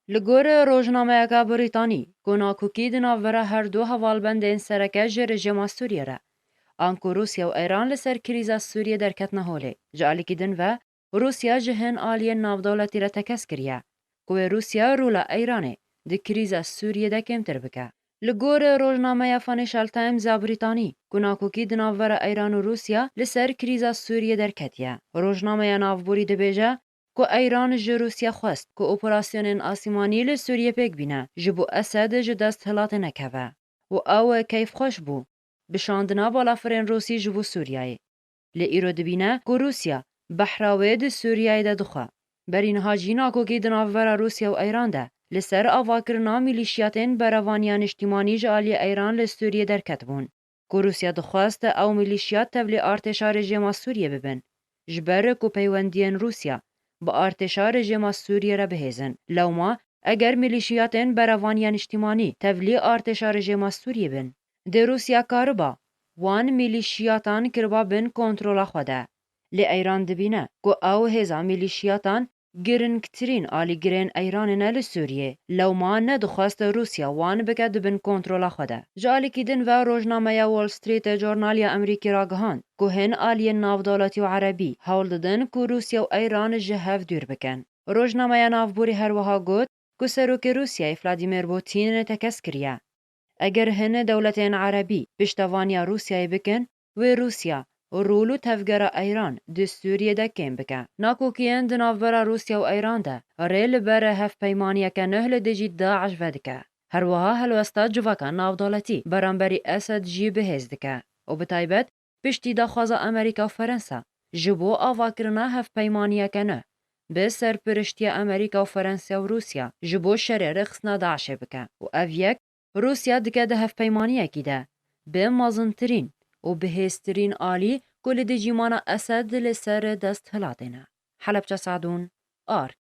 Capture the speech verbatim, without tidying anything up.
Li gor rojnameyeke Brîtanî, ku nakokî di navbera her du hevalbendên sereke ji rejîma Sûriyê re, anku Rûsya û Îran li ser krîza Sûriyê derketine holê. Ji alîkî din ve, Rûsya ji hin aliyên navdewletî re tekez kiriye, ku wê Rûsya rola Îranê di krîza Sûriyê de kêmtir bike. Li gor rojnameya Financial Times ya Brîtanî, ku nakokî di navbera Îran û Rûsya li ser krîza Sûriyê derketiye, rojnameya navborî dibêje, ku Îran ji Rûsya xwest ku operasyonên asîmanî li Sûriyê pêk bîne, ji bo Esed ji dest hilatê nekeve û ew keyfxweş bû bi şandina balafirên Rûsî ji bo Sûriyeyê. Lê îro dibîne ku Rûsya behra wê di Sûriyeyê de dixwe. Berî niha jî nakokî di navbera Rûsya û Îran de li ser avakirina milîşiyatên berevaniya niştîmanî ji aliyê Îran li Sûriyê derketibûn, ku Rûsya dixwest ew milîşiyat tevlî artêşa rejîma Sûriyê bibin, ji ber ku peywendiyên Rûsya bi artêşa rejîma Sûriyê re bihêz in. Lewma, eger milîşiyatên berevaniya niştîmanî tevlî artêşa rejîma Sûriyê bin, dê Rûsya kariba wan milîşiyatan kiriba bin kontrola xwe de. Lê Îran dibîne ku ew hêza milîşiyatan giringtirîn alîgirên Îranê ne li Sûriyê. Lewma nedixwest Rûsya wan bike di bin kontrola xwe de. Ji alîkî din ve rojnameya Wall Street Journal ya Amerîkî ragihand ku hin aliyên navdewletî û erebî hewl didin ku Rûsya û Îran ji hev dûr bikin. Rojnameya navborî her wiha got ku Serokê Rûsyayê Vladimir Putin tekez kiriye. Eger hin dewletên erebî piştevaniya Rûsyayê bikin, wê Rûsya rol û tevgera Îran di Sûriyê de kêm bike. Nakokiyên di navbera Rûsya û Îran de rê li ber hevpeymaniyeke nuh li dijî DAIŞ vedike. Her wiha helwesta civaka navdewletî beramberî Esed jî bihêz dike û bi taybet piştî daxwaza Amerîka û Ferensa ji bo avakirina hevpeymaniyeke nuh bi serpiriştiya Amerîka û Ferensa û Rûsya ji bo şerê rêxistina DAIŞê bike û ev yek Rûsya dike di hevpeymaniyekî de bi mezintirîn û bihêztirîn alî ku li dijî mana Esed li ser desthilatê ne. Helebçe Sadûn, Ark.